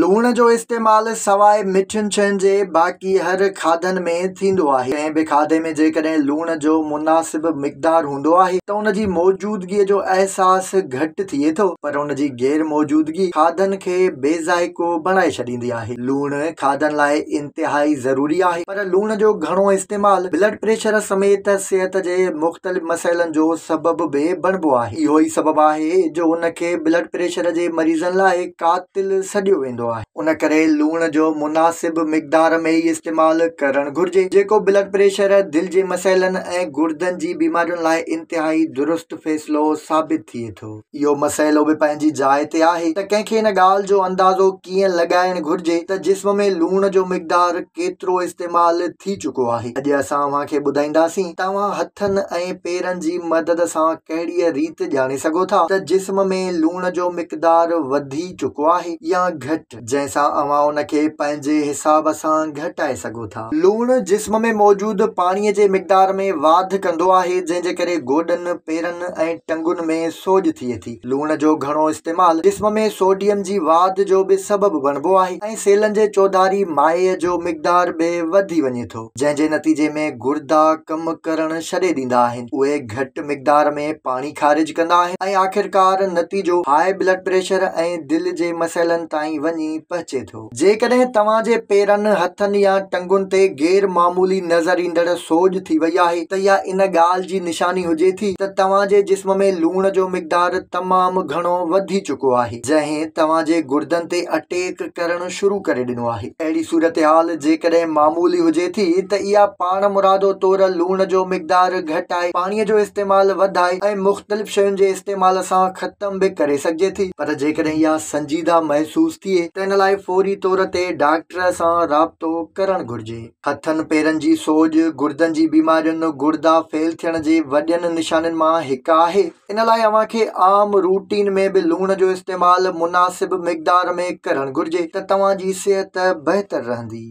لوڻ جو استعمال سواء مٺين شين جي باقي هر کاڌن ۾ ٿيندو آهي. ڪنهن به کاڌي ۾ جيڪڏهن لوڻ جو مناسب مقدار هوندو آهي ته ان جي موجودگيء جو احساس گهٽ ٿئي ٿو پر ان جي غير موجودگي کاڌن کي بي ذائقو بڻائي ڇڏيندي آهي. لوڻ کاڌن لاء انتهائي ضروري آهي پر لوڻ جو گهڻو استعمال بلڊ پريشر سميت صحت جي مختلف مسئلن جو سبب به بڻبو آهي. اهو ئي سبب آهي جو ان کي بلڊ پريشر جي مريضن لاء قاتل سڏيو ويندو آهي. ان ڪري لوڻ جو مناسب مقدار ۾ ئي استعمال ڪرڻ گهرجي، جيڪو بلڊ پريشر، دل جي مسئلن ۽ گردن جي بيمارين لاء انتهائي درست فيصلو ثابت ٿئي ٿو. اهو مسئلو به پنهنجي جاء تي آهي ته ڪنهن کي ان ڳالهه جو اندازو ڪيئن لڳائڻ گهرجي ته جسم ۾ لوڻ جو مقدار ڪيترو استعمال ٿي چڪو آهي. اڄ اسان اوهان کي ٻڌائينداسين ته اوهان هٿن ۽ پيرن جي مدد سان ڪهڙيء ريت ڄاڻي سگهو ٿا ته جسم ۾ لوڻ جو مقدار وڌي چڪو آهي يا گهٽ، جنهن سان اوهان ان کي پنهنجي حساب سان گهٽائي سگهو ٿا. لوڻ جسم ۾ موجود پاڻي جي مقدار ۾ واڌ ڪندو آهي، جنهن جي ڪري گوڏن، پيرن ۽ ٽنگن ۾ سوڄ ٿئي ٿي. لوڻ جو گهڻو استعمال جسم ۾ سوڊيم جي واڌ جو به سبب بڻبو آهي ۽ سيلن جي چوڌاري مائع جو مقدار به وڌي وڃي ٿو، جنهن جي نتيجي ۾ گردا ڪم ڪرڻ ڇڏي ڏيندا آهن، اهي گهٽ مقدار ۾ پاڻي خارج ڪندا آهن ۽ آخرڪار نتيجو هاء بلڊ پريشر ۽ دل جي مسئلن تائين وڃي پهچي ٿو. جيڪڏهن توهان جي پيرن، هٿن يا ٽنگن تي غير معمولي نظر ايندڙ سوڄ ٿي وئي آهي ته اها ان ڳالهه جي نشاني هجي ٿي ته توهان جي جسم ۾ لوڻ جو مقدار تمام گهڻو وڌي چڪو آهي، جنهن توهان جي گردن تي اٽيڪ ڪرڻ شروع ڪري ڏنو آهي. اهڙي صورتحال جيڪڏهن معمولي هجي ٿي ته اها پاڻمرادو طور لوڻ جو مقدار گهٽائي، پاڻي جو استعمال وڌائي ۽ مختلف شين جي استعمال سان ختم به ڪري سگهجي ٿي، پر جيڪڏهن اها سنجيده محسوس ٿئي ته ان لاء فوري طور تي ڊاڪٽر سان رابطو ڪرڻ گهرجي. هٿن پيرن جي سوڄ گردن جي بيمارين، گردا فيل ٿيڻ جي وڏين نشانين مان هڪ آهي. ان لاء اوهان کي عام روٽين ۾ به لوڻ جو استعمال مناسب مقدار ۾ ڪرڻ گهرجي ته توهان جي صحت بهتر رهندي.